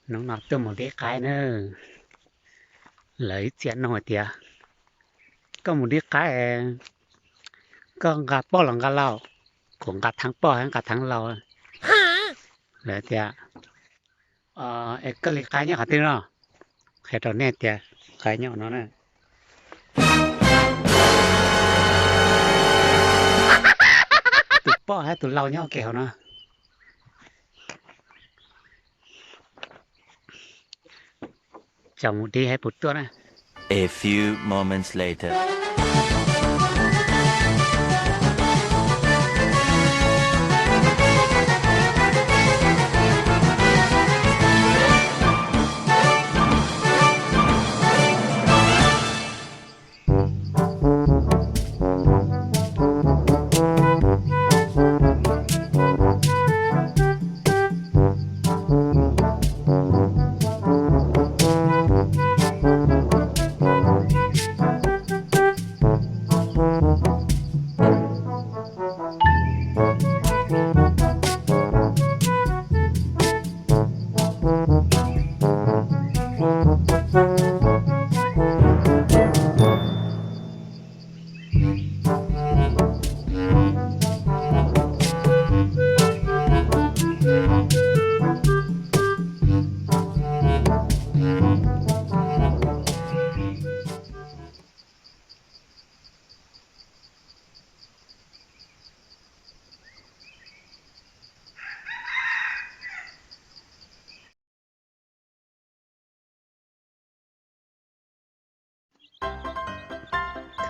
Hnub no tuaj mus dib qaib na. Lawv ib txhia nug hais tias, koj mus dib qaib, koj nqa poj los nqa laus? Kuv nqa theeb poj thiab nqa theeb laus. Lawv tias, es koj li qaib nyob qhov twg no? Qhia rau nej tias qaib nyob no na. Tus poj thiab tus laus nyob ua ke hauv no. Tsaus mus dib saib puas tuaj na. A few moments later.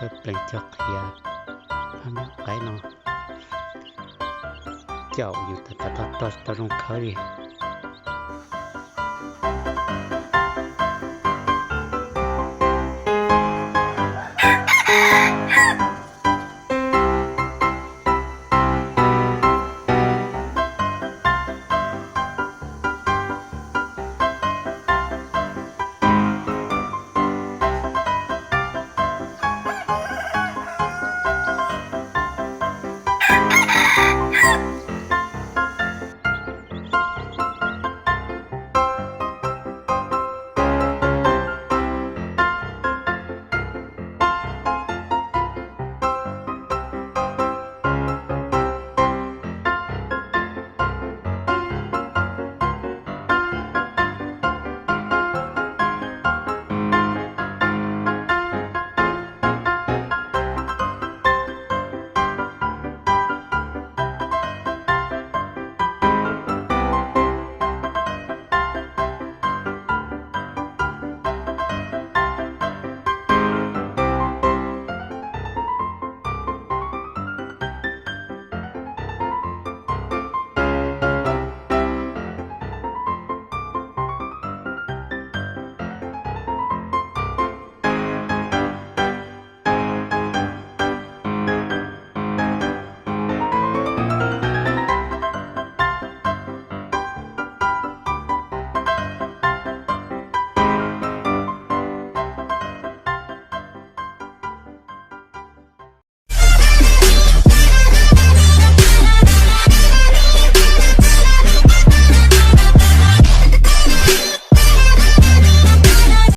Khawb plees cog qhiav, phab nyuj qaib no caum yus tau zoo khawb li.